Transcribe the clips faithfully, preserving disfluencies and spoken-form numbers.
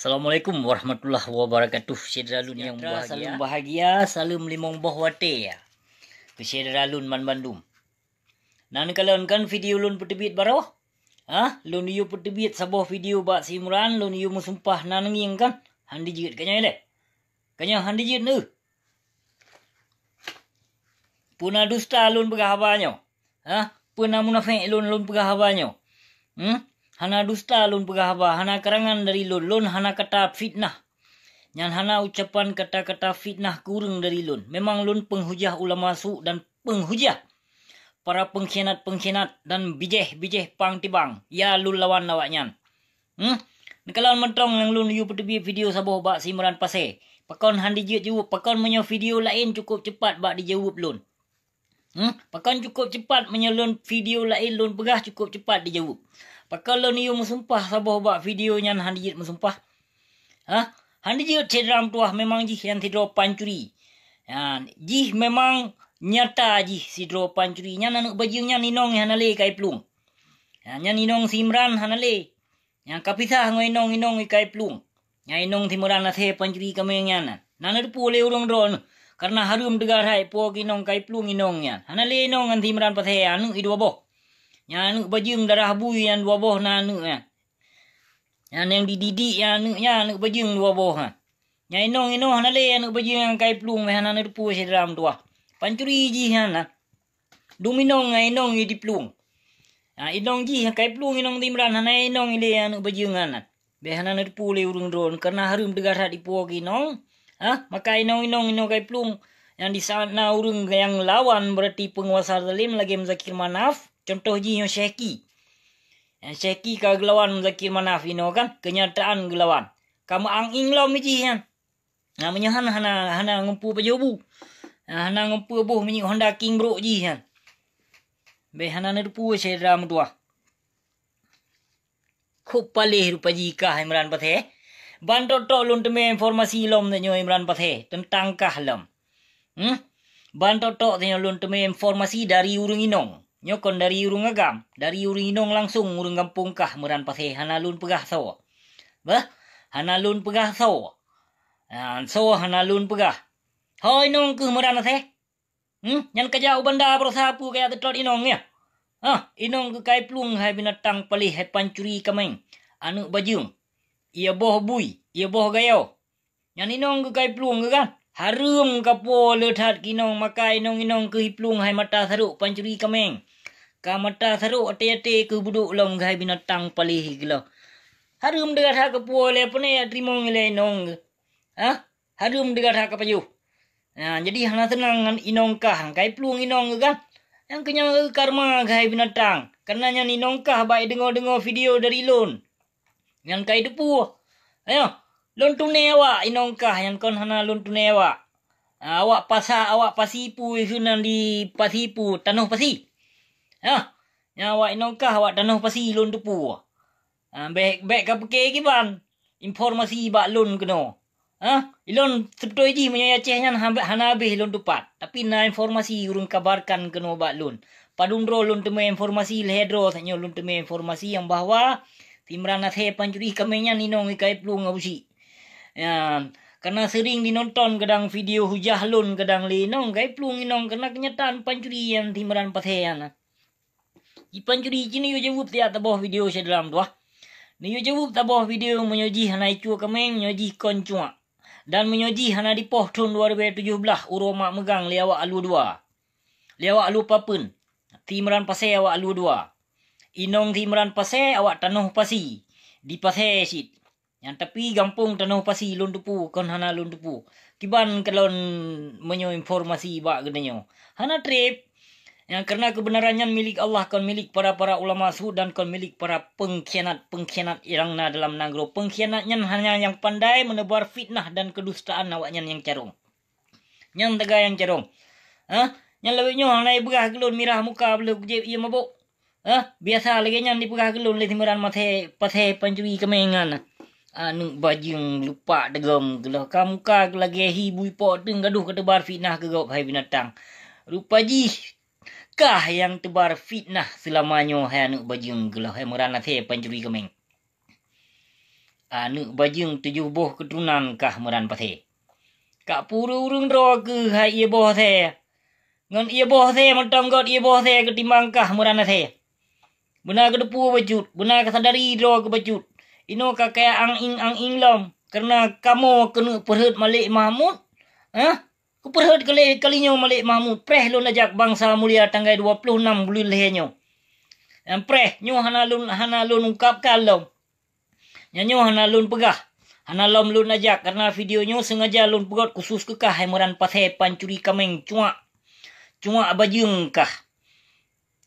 Assalamualaikum warahmatullahi wabarakatuh. Syedara lôn nyang bahagia. Salam bahagia, salam limong boh watée ya. Keu syedara lôn banmandum. Nan kalon kan video lôn peuteubiet baroh? Hah? Lôn yue peuteubiet saboh video bak si Imran, lôn yue meusumpah nan ngieng kan? Han dijeuet keu nyoe lé. Keu nyoe han dijeuet neuh. Peue na dusta lôn peugah haba nyoe? Hah? Peue na munafék lôn, lôn peugah haba nyoe? Hmm? Hana dusta lôn peugah haba, hana karangan dari lôn, lôn hana kata fitnah. Nyan hana ucapan kata-kata fitnah keu ureuëng dari lôn. Memang lôn peunghujah ulama su dan peunghujah para peungkhianat-peungkhianat dan bijéh-bijéh pang tibang, ya lôn lawan awaknyan. Hmm? Neukalon mantong nyang lôn yue peuteubiet video saboh bak si Imran Pasé. Pakon han dijeuet jaweueb, pakon meunyoe video laén cukôp cepat bak dijaweueb lôn? Hmm? Pakon cukôp cepat meunyoe lôn video laén lôn peugah cukôp cepat dijaweueb? Pakon lôn yue meusumpah saboh bak video nyan han dijeuet meusumpah? Hah? Han dijeuet syedara meutuwah, memang jih nyan sidroe pancuri. Nyan, jih memang nyata jih sidroe pancuri. Nyan aneuëk bajeueng nyan inong hana lé kai plueng. Nyan, nyan inong si Imran hana lé. Nyang ka pisah ngon inong-inong ikai plueng. Nyang inong si Imran asée pancuri kaméng nyan na. Na neuteupeue lé ureuëng droeneuh, kareuna hareuem teuga that ipuwoe keu inong kai plueng inong nyan. Hana lé inong ngon si Imran Pasé, aneuëk i dua boh. Nyan aneuëk bajeueng darah bui nyan dua boh na aneuëk nyan. Nyan nyang dididik nyan aneuëk nyan, aneuëk bajeueng dua boh nyan. Nyang inong-inong hana lé aneuëk bajeueng nyang kai plueng, meuhana neuteupeue syedara meutuwah. Pancuri jih nyan na. Dum inong ngon inong i diplueng. Ha, inong jih kai plueng inong si Imran, hana inong ilé aneuëk bajeueng nyan. Beh hana neuteupeue lé ureuëng droeneuh, kareuna hareuem teuga that ipuwoe keu inong. Ha, maka inong-inong inong kai plueng nyang di saát na ureuëng nyang lawan, berarti peunguasa zalim lagée Muzakir Manaf, contoh jih nyoe Syehki. Nyang Syehki ka geulawan Muzakir Manaf inoe kan, keunyataan geulawan. Ka meuang-ing lom jih nyan. Na meunyoe hana, hana, hana ngeumpeue pajoh bu. Na hana ngeumpeue boh minyeuk Honda King brok jih nyan. Beh hana neuteupeue syedara meutuwah. Kok paléh rupa jih kah Imran Pasé? Ban tok-tok lôn teumé informasi lom tanyoe Imran Pasé teuntang kah lom. Hmm? Ban tok-tok tanyoe lôn teumé informasi dari ureuëng inong. Nyoe kon dari ureuëng agam, dari ureuëng inong langsong ureuëng gampông kah Imran Pasé hana lôn peugah soe. Bah, hana lôn peugah soe. Ha, soe hana lôn peugah. Ho inong keuh Imran Pasé? Hmm, nyan kajak u banda baroesa peue kajak teutot inong nyan? Hah, inong keukai plueng hai binatang paléh hai pancuri kaméng, aneuëk bajeueng, ie boh bui, ie boh gayo. Nyan inong keukai plueng keuh kan? Hareuem kapuwoe le that keu inong, maka inong-inong keuh iplueng hai mata sarok pancuri kaméng. Ka mata sarok até-até keuh budok lom hai binatang paléh keuh lom. Hareuem teuga that kapuwoe lé pane teurimong ilée inong keuh. Hah? Hareuem teuga that kapajoh. Nah, jadi hana seunang ngon inong kah, kai plueng inong keuh kan? Nyang keuh nyan karma keuh hai binatang. Kareuna nyan inong kah bak deungoe-deungoe video dari lôn. Nyan kai teupeue. Ayo, lôn tuné awak inong kah nyan kon hana lôn tuné awak. Ah, awak pasa, awak pasi pu keunan di pasi pu, tanoh pasi. Hah, nyan awak inong kah awak tanoh pasi lôn teupeue. Ah, bék, bék ka pike kiban informasi bak lôn keunoe. Hah, ilôn seubeutôi jih meunyoe Aceh nyan ha-, hana habéh lôn tupat, tapi na informasi ureuëng kabarkan keunoe bak lôn. Padum droe lôn teumé informasi lhée droe, saat nyoe lôn teumé informasi nyang bahwa si Imran Pasé pancuri kaméng nyan inong ikai plueng Abusyik. Nyan, kareuna seuring jinonton kadang video hujah lôn kadang lé inong kai plueng inong kareuna keunyataan pancuri nyan si Imran Pasé nyan. Jipancuri jih neuyue jaweueb tieb saboh video syedara meutuwah. Neuyue jaweueb saboh video meunyoe jih hana icue kaméng, meunyoe jih kon cuak. Dan meunyoe jih hana dipoh thon dua ribée tujoh blaih uroe mak meugang lé awak alue dua. Lé awak alue papeuen. Si Imran Pasé awak alue dua. Inong si Imran Pasé awak tanoh pasi. Di Pasé cit. Nyan tapi gampông tanoh pasi lôn teupeue kon hana lôn teupeue. Kiban kalon meunyoe informasi bak geutanyoe. Hana treb. Nyan kareuna keubeunaran nyan milék Allah kon milék para-para ulama su dan kon milék para peungkhianat-peungkhianat nyang na dalam nanggroe. Peungkhianat nyan hanya nyang pandai meuneubar fitnah dan keudustaan awaknyan nyang carông. Nyan taga nyang carông. Hah? Nyan lawét nyoe hana ibeurah keu lôn mirah muka beuleue kujép ié mabök. Hah? Biasa lagée nyan dipeugah keu lôn lé si Imran Pasé, Pasé pancuri kaméng nyan. Aneuëk bajeueng lupak degom keuloh ka muka keu lagée hi bui pok teueng gadoh ka teubar fitnah keu gob hai binatang. Rupa jih kah nyang teubar fitnah seulama nyoe hai aneuëk bajeueng keuloh hai Imran Pasé pancuri kaméng. Aneuk bajeueng tujoh boh keuturonan kah meuran pasé. Kak peue ureuëng droe keuh hai ié boh asèe. Ngon ié boh asèe mantong göt ié boh asèe keutimbang kah meuran asèe. Beuna keuteupeue bacut, beuna kasadari droe keuh bacut. Inoe ka kaya ang-ing-ang-ing lom, kareuna kamoe keuneuk peurhot Malik Mahmud. Hah? Kupeurhot kali, kali nyoe Malik Mahmud, preh lôn ajak Bangsa Mulia tanggai dua ploh nam buleuen lhèe nyoe. Nyang preh nyoe hana lôn, hana lôn ungkapkan lom. Nyan nyoe hana lôn peugah, hana lom lôn ajak, kareuna video nyoe seungaja lôn peugöt khusus keu kah hai meuran pasé pancuri kaméng cuak. Cuak bajeueng kah.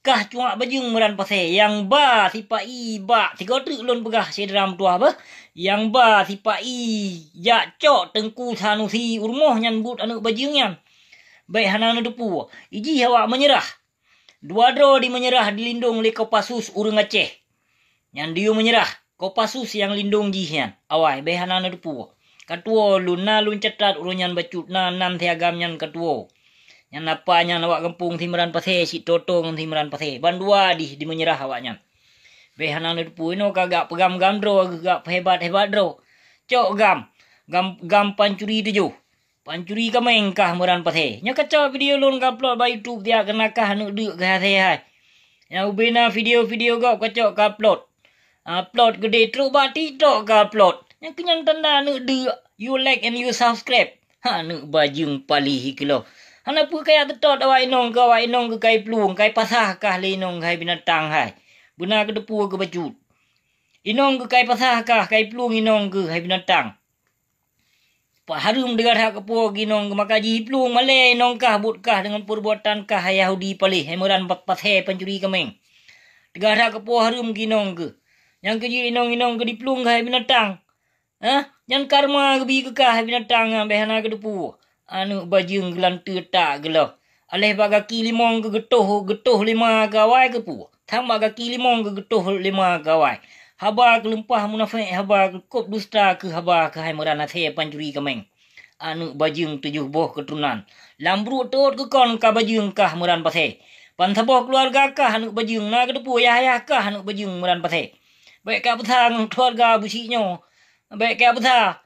Kah cuak bajeueng meuran pasé, nyang ba sipa-i bak, sigoe treuk lôn peugah syedara meutuwah beuh, nyang ba sipa-i jak cok Teungku Sanusi u rumoh nyan buet aneuk bajeueng nyan. Bèk hana neuteupeue, ijih awak meunyeurah. Dua droe di meunyeurah dilindong lé Kopassus ureuëng Aceh. Nyan diyue meunyeurah, Kopassus nyang lindong jih nyan. Awai, bèk hana neuteupeue. Katuwoe lôn, na lôn catat uroe nyan bacut, na nam si agam nyan katuwoe. Nyan apa nyan awak gampông si meuran pasé, cit toto ngon si meuran pasé. Bandua dih di meunyeurah awak nyan. Bèk hana neuteupeue, inoe ka gak peugam-gam droe, gak peuhebat-hebat droe. Cok gam, gam, gam pancuri tujoh. Pancuri kaméng kah meuran pasé. Nyoe kacok video lôn ka upload bak YouTube tiak keunan kah aneuk deuk kah asèe hai. Nyang ubé na video-video gob kacok ka upload. Upload keudéh trok bak TikTok ka upload. Nyang keu nyan tanda aneuk deuk, you like and you subscribe. Ha, aneuk bajeueng paléh keulôh. Hana peue kaya teutot awak inong keu awak inong keu kai plueng, kai pasah kah lé inong keu hai binatang hai. Beuna keuteupeue keu bacut. Inong keu kai pasah kah, kai plueng inong keu hai binatang. Pak hareuem deuh that keupeue ginong keu maka jih plueng malèe inong kah buet kah deungon peurbuatan kah hai Yahudi paléh hai meuran pasé pancuri kaméng. Teuga that keupeue hareuem ginong keuh. Nyang keu jih inong-inong keu diplueng kah hai binatang. Hah? Nyan karma geubi keu kah hai binatang nyan bèk hana keuteupue. Aneuk bajeueng geulanteue tak geuloh. Aléh bak gaki limong keuh geutoh, geutoh lima keu awai keupeue. Thang bak gaki limong keuh geutoh lima keu awai. Haba keuh leumpah munafék, haba keuh kop dusta keuh haba keuh hai meuran asèe pancuri kaméng. Aneuk bajeueng tujoh boh keuturonan. Lam bruek teuôt keu kon ka bajeueng kah meuran pasé. Ban saboh keuluwarga kah aneuk bajeueng na keuteupue yah-yah kah aneuk bajeueng meuran pasé. Bèk ka peusa ngon keuluwarga busi nyoe. Bèk ka peusa.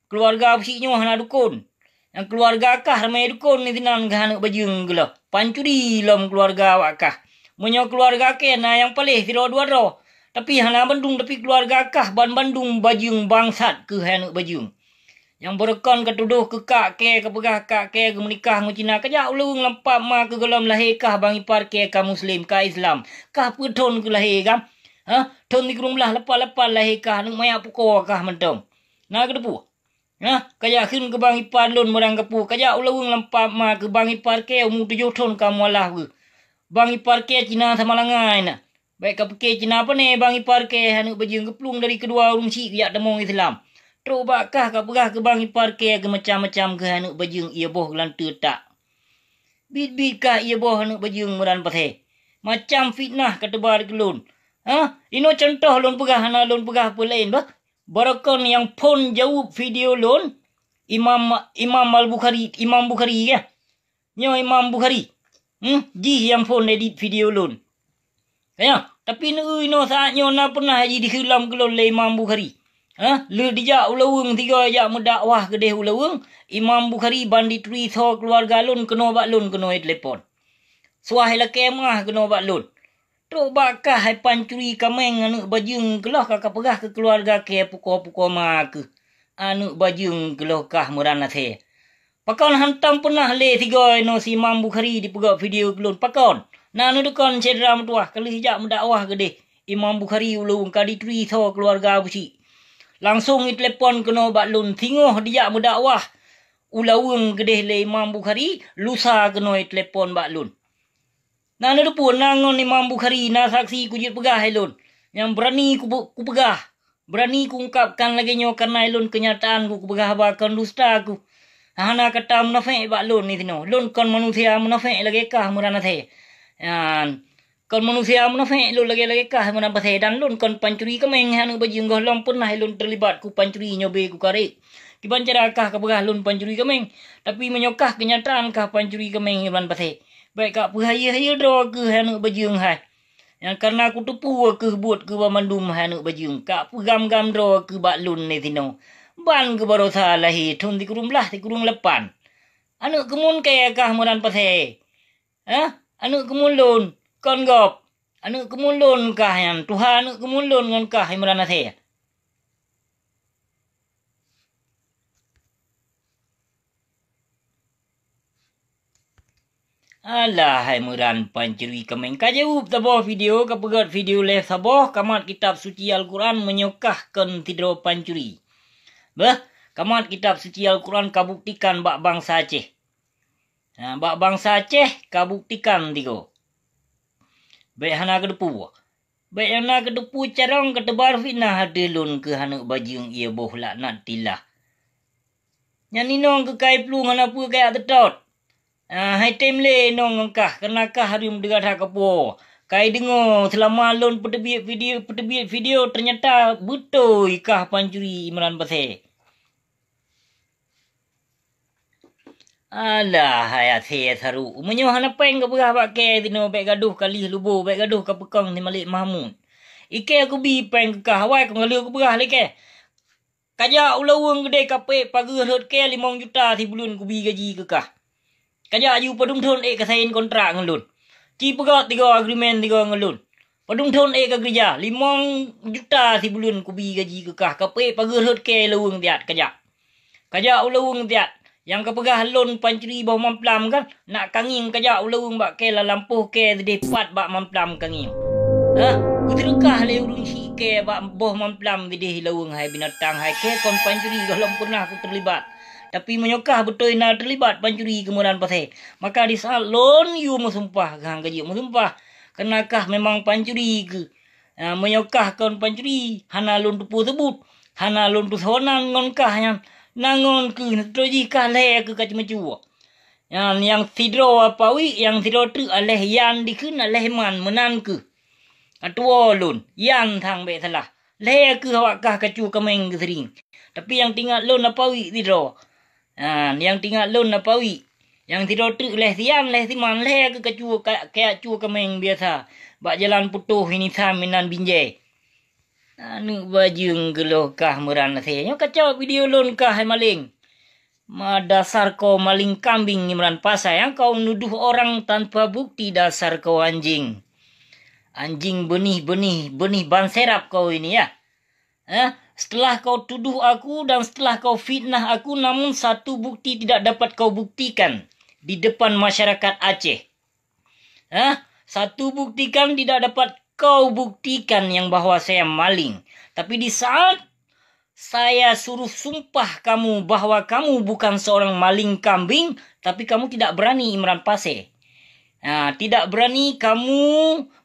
Keuluwarga busi nyoe hana dukon. Nyang keuluwarga kah ramé dukon di sinan kah aneuk bajeueng geuloh. Pancuri lom keuluwarga awak kah. Meunyoe keuluwarga kèe na nyang paléh sidroe dua droe, tapi hana bandum, tapi keuluwarga kah ban bandum bajeueng bangsat keuh hai aneuk bajeueng. Nyang beureukan ka tudoh keu kak kèe, ka peugah kak kèe geumeunikah ngon Cina, ka jak ulôn lam pap ma keuh gohlom lahé kah bang ipar kèe ka muslim, ka Islam. Kah peue thon keuh lahé gam? Hah? Thon sikureueng blaih lapan lapan lahé kah, aneuk manyak pukoe kah mantong. Na keuteupue? Hah? Ka jak kheun keu bang ipar lôn meurang gapu, ka jak ulaweueng lam pap ma keuh bang ipar kèe umu tujoh thon ka mualah keuh. Bang ipar kèe Cina sama langai na. Bèk ka pike Cina pane bang ipar kèe aneuk bajeueng geuplueng dari keudua ureueng chik jak tamong Islam. Trok bak kah ka peugah keu bang ipar kèe keu macam-macam keuh aneuk bajeueng ié boh geulanteue tak. Bit-bit kah ié boh aneuk bajeueng meuran pasé. Macam fitnah ka teuba keu lôn. Hah? Inoe cuntoh lôn peugah hana lôn peugah peue laén bah. Barokon nyang phon jaweueb video lôn, Imam, Imam Al-Bukhari, Imam Bukhari kah? Nyoe Imam Bukhari. Hmm, jih nyang phon edit video lôn. Kaya, tapi neueu inoe saat nyoe na peunah jih dikheun lam keu lôn lé Imam Bukhari. Hah? Lheueh dijak ulaweueng sigoe jak meudakwah keudeh ulaweueng, Imam Bukhari ban dituri soe keuluwarga lôn keunoe bak lôn keunoe telepon. Suah ilakèe meuah keunoe bak lôn. Trok bak kah hai pancuri kaméng aneuk bajeueng keuloh ka kapeugah keu keuluwarga kèe pukoe-pukoe ma keuh. Aneuk bajeueng keuloh kah meuran asèe. Pakon hantom peunah lé sigoe inoe si Imam Bukhari dipeugöt video keu lôn? Pakon? Na neudukon syedara meutuwah ka lheueh jak meudakwah keudeh Imam Bukhari ulôn ka dituri soe keuluwarga busi. Langsong itelepon keunoe bak lôn singoh dijak meudakwah ulaweueng keudeh lé Imam Bukhari, lusa keunoe itelepon bak lôn. Na neuteupeue na ngon Imam Bukhari na saksi kujeuet peugah hai lôn, nyang beurani kupeugah, beurani kuungkapkan lagèe nyoe kareuna lôn keunyataan kupeugah haba kon dusta ku. Hana kata munafék bak lôn disinoe. Lôn kon manusia munafék lagèe kah meuran asèe. Nyan, kon manusia munafék lôn lagèe-lagèe kah meunan pasé dan lôn kon pancuri kaméng aneuk bajeueng gohlom peunah lôn teulibat ku pancuri nyoe bèe ku karek. Kiban cara kah kapeugah lôn pancuri kaméng, tapi meunyoe kah keunyataan kah pancuri kaméng meunan pasé, bèk ka peuhayeue-hayeue droe keuh aneuk bajeueng hai. Nyang kareuna kuteupeue keuh buet keuh banmandum hai aneuëk bajeueng, ka peugam-gam droe keuh bak lôn lé sinoe. Ban keuh barosa lahé thon sikureueng blaih sikureueng lapan. Aneuëk keumuen kèe kah Imran Pasè. Hah? Aneuëk keumuen lôn kon gob. Aneuëk keumuen lôn kah nyan, tuha aneuëk keumuen lôn ngon kah Imran Pasè. Alah hai Imran pancuri kaméng, ka jaweueb saboh video, ka peugét video lé saboh, kamat kitab suci Al-Quran meunyoe kah kon sidroe pancuri. Beuh, kamat kitab suci Al-Quran ka buktikan bak bansa Aceh. Ha, bak bansa Aceh ka buktikan tigo. Bék hana keudeupu. Bék hana keudeupu carông ka teubar fitnah ateueh lôn keuh aneuëk bajeueng ié boh laknat tilah. Nyan inong keukai plueng hana peue kajak teutot. Ah, hai tem lé inong ngon kah, kareuna kah hareuem deungon that kapuwoe. Kai deungoe seulama lôn peuteubiet video, peuteubiet video, teunyata beutôi kah pancuri Imran Pasè. Alah hai asée saru, meunyoe hana péng kapeugah bak kèe sinoe, bék gadôh kalih lubo, bék gadôh kapeukong si Malik Mahmud. Ikèe kubi péng keu kah, awai kon galeu kupeugah lé kèe. Kajak u Laweueng Geudeh kapék pageue rhot kèe limong juta sibuleuen kubi gaji keu kah. Kajak aju padum thon ék kasain kontrak ngon lôn. Ci peugét tigo agreement tigo ngon lôn. Padum thon ék kageurija, limong juta sibuleuen kubi gaji keu kah, kapék pageue rhot kèe Laweueng Siat kajak. Kajak u Laweueng Siat, nyang kapeugah lôn pancuri boh mamplam kan, nak kangieng kajak u Laweueng bak kèe lam lampôh kèe sideh pat bak mamplam kangieng. Hah? Kuteureukah lé ureuëng syiek kèe bak boh mamplam sideh Laweueng hai binatang hai kèe kon pancuri gohlom peunah kuteulibat. Tapi meunyoe kah beutôi na teulibat pancuri keu Imran Pasè, maka di saát lôn yue meusumpah kah han kajeuet meusumpah, kareuna kah memang pancuri keuh. Ha, meunyoe kah kon pancuri, hana lôn teupeue seubut, hana lôn teusoe nan ngon kah nyan, na ngon keuh, sidroe jih kah lhèe keuh ka ceumeucue. Nyan nyang sidroe Apawi, nyang sidroe treuk aléh Yan dikheun aléh Man meunan keuh. Atuwoe lôn, Yan thang bék salah. Lhèe keuh awak kah kacue kaméng geuseuring. Tapi nyang teuingat lôn Apawi sidroe. Ha, nyang teuingat lôn Apawi. Nyang sidroe treuk lhèe si Yan, lhèe si Man, lhèe keuh kacue ka-, kajak cue kaméng biasa bak jalan putôh ini sa meunan binjai. Aneuëk bajeueng geuloh kah Imran Pasè. Nyoe kacok video lôn kah hai maléng. Ma dasar kau maling kambing Imran Pasè, nyang kau nuduh orang tanpa bukti, dasar kau anjing. Anjing benih, benih, benih ban serap kau ini ya. Eh, setelah kau tuduh aku dan setelah kau fitnah aku, namun satu bukti tidak dapat kau buktikan di depan masyarakat Aceh. Eh, satu bukti kan tidak dapat kau buktikan yang bahwa saya maling. Tapi di saat saya suruh sumpah kamu bahwa kamu bukan seorang maling kambing, tapi kamu tidak berani Imran Pasè. Ha, tidak berani kamu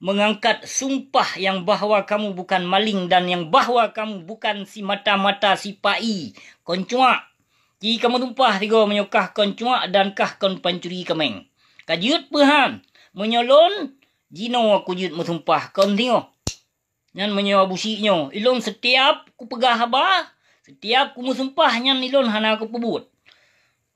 mengangkat sumpah yang bahwa kamu bukan maling dan yang bahwa kamu bukan si mata-mata si pai. Kon cuak. Ci kamoe sumpah tigo meunyoe kah kon cuak dan kah kon pancuri kaméng. Ka jeuet peuhan, meunyoe lôn, jinoe kujeuet meusumpah kon singoh. Nyan meunyoe Abu Syik nyoe, ilôn setiap kupeugah haba, setiap kumeusumpah nyan ilôn hana kupeubuet.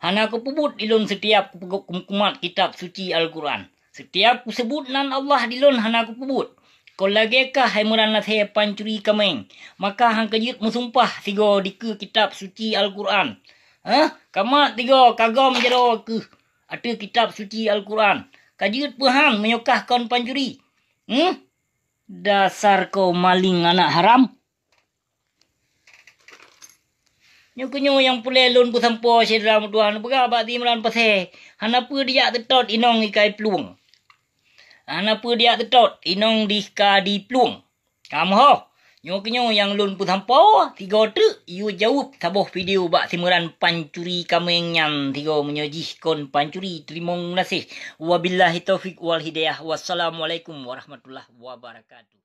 Hana kupeubuet ilôn setiap kupeugah kumat kitab suci Al-Quran. Setiap kuseubut nan Allah dilôn hana kupeubuet. Kon lagée kah hai Imran Pasè pancuri kaméng, maka han kajeuet meusumpah sigoe dikeue kitab suci Al-Quran. Hah? Kamat tigo kagom jaroe keuh ateueh kitab suci Al-Quran. Ka jeuet peuhan meunyoe kah kon pancuri. Hmm? Dasar kau maling anak haram. Nyoe keunyoe nyang peureulée lôn peusampoe syedara meutuah, neupeugah bak si Imran Pasè, hana peue dijak teutot inong ikai plueng. Hana peue dijak teutot inong dih ka di plueng. Kamoe, nyoe keunyoe nyang lôn peusampoe, tigo treuk, yue jaweueb saboh video bak si Imran pancuri kaméng nyan tigo meunyoe jih kon pancuri. Teurimong gaséh. Wabillahi taufik wal hidayah. Wassalamualaikum warahmatullahi wabarakatuh.